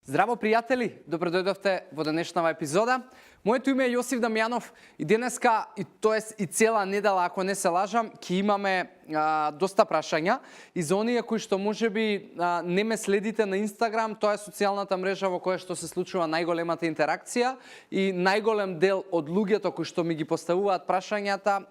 Здраво, пријатели! Добро дојдовте во денешнава епизода. Моето име е Јосиф Дамјанов и денеска, и цела недела, ако не се лажам, ќе имаме доста прашања. И за оние кои што можеби не ме следите на Инстаграм, тоа е социјалната мрежа во која што се случува најголемата интеракција и најголем дел од луѓето кои што ми ги поставуваат прашањата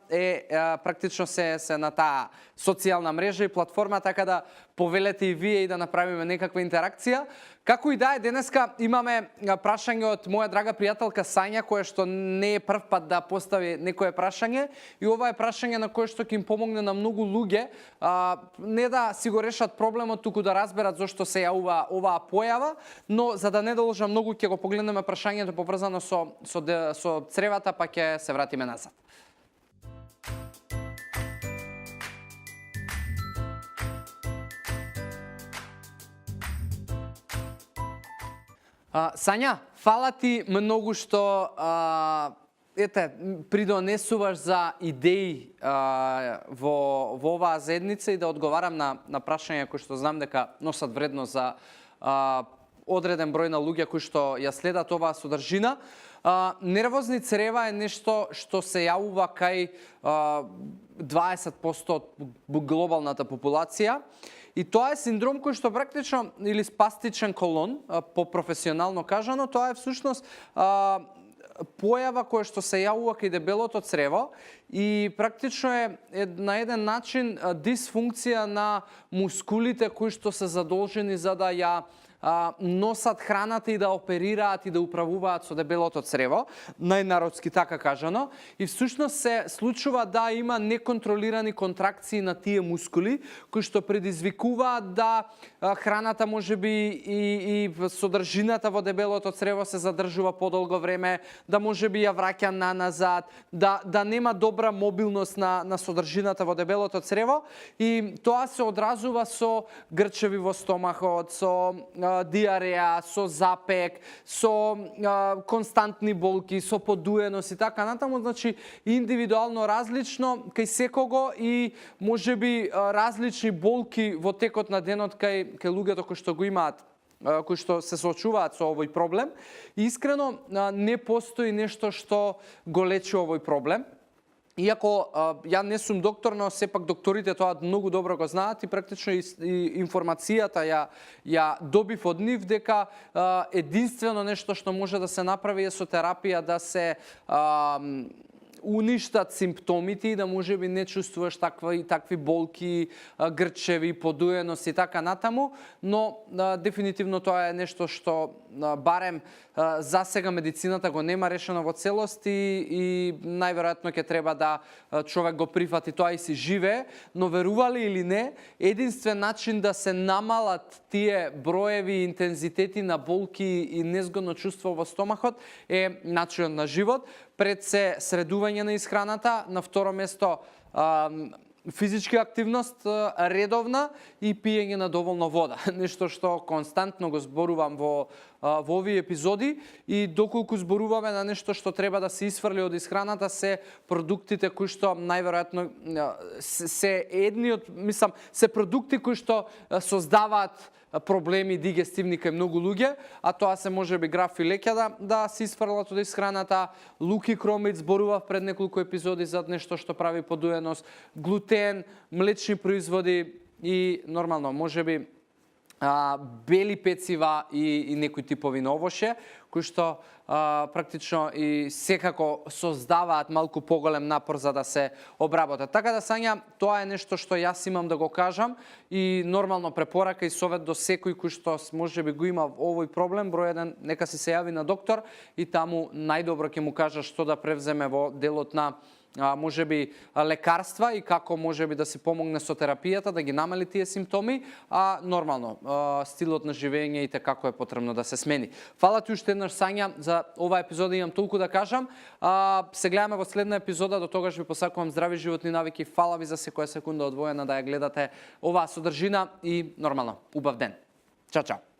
практично се на таа социјална мрежа и платформа, така да повелете и вие и да направиме некаква интеракција. Како и да е, денеска имаме прашање од моја драга пријателка Сања, која што не е прв пат да постави некое прашање, и ова е прашање на кое што ќе им помогне на многу луѓе не да си го решат проблемот, туку да разберат зошто се јавува оваа појава, но за да не должам многу ќе го погледнеме прашањето поврзано со цревата, па ќе се вратиме назад. Сања, фала ти многу што придонесуваш за идеи во оваа заедница и да одговарам на прашања кои што знам дека носат вредност за одреден број на луѓе кои што ја следат оваа содржина. Нервозни црева е нешто што се јавува кај 20% од глобалната популација. И тоа е синдром кој што практично, или спастичен колон, по-професионално кажано, тоа е всушност појава која што се јавува кај дебелото црево и практично е на еден начин дисфункција на мускулите кои што се задолжени за да ја носат храната и да оперираат и да управуваат со дебелото црево, најнародски така кажано, и всушност се случува да има неконтролирани контракции на тие мускули, кои што предизвикуваат да храната можеби и содржината во дебелото црево се задржува подолго време, да можеби ја враќа назад, да нема добра мобилност на содржината во дебелото црево, и тоа се одразува со грчеви во стомахот, со диареја, со запек, со константни болки, со подуеност и така натаму, значи индивидуално различно кај секого и можеби различни болки во текот на денот кај луѓето кои што го имаат, кои што се соочуваат со овој проблем. И искрено не постои нешто што го лечи овој проблем. Иако ја не сум доктор, но сепак докторите тоа многу добро го знаат и практично и информацијата ја добив од нив дека единствено нешто што може да се направи е со терапија да се уништат симптомите и да можеби не чувствуваш такви болки, грчеви, подуеност и така натаму, но дефинитивно тоа е нешто што барем за сега медицината го нема решено во целост и најверојатно ќе треба да човек го прифати тоа и си живее, но верували или не, единствен начин да се намалат тие броеви и интензитети на болки и незгодно чувство во стомахот е начинот на живот. Пред се средување на исхраната, на второ место физичка активност редовна и пиење на доволно вода. Нешто што константно го зборувам во овие епизоди и доколку зборуваме на нешто што треба да се исфрли од исхраната се продуктите кои што најверојатно се едни од, се продукти кои што создаваат проблеми дигестивни кај многу луѓе, а тоа се можеби граф и леќа да се исфрлат од исхраната, лук и кромит, зборував пред неколку епизоди за нешто што прави подуеност, глутен, млечни производи и нормално можеби бели пецива и некои типови на овоше, кои што практично и секако создаваат малку поголем напор за да се обработат. Така да, Сања, тоа е нешто што јас имам да го кажам и нормално препорака и совет до секој кој што можеби го има овој проблем, број 1, нека се јави на доктор и таму најдобро ќе му кажа што да превземе во делот на можеби лекарства и како можеби да се помогне со терапијата, да ги намали тие симптоми, а нормално стилот на живење и како е потребно да се смени. Фала ти уште еднаш, Сања, за оваа епизода, имам толку да кажам. Се гледаме во следна епизода, до тогаш ви посакувам здрави животни навики. Фала ви за секоја секунда одвоена да ја гледате оваа содржина и нормално, убав ден. Чао, чао.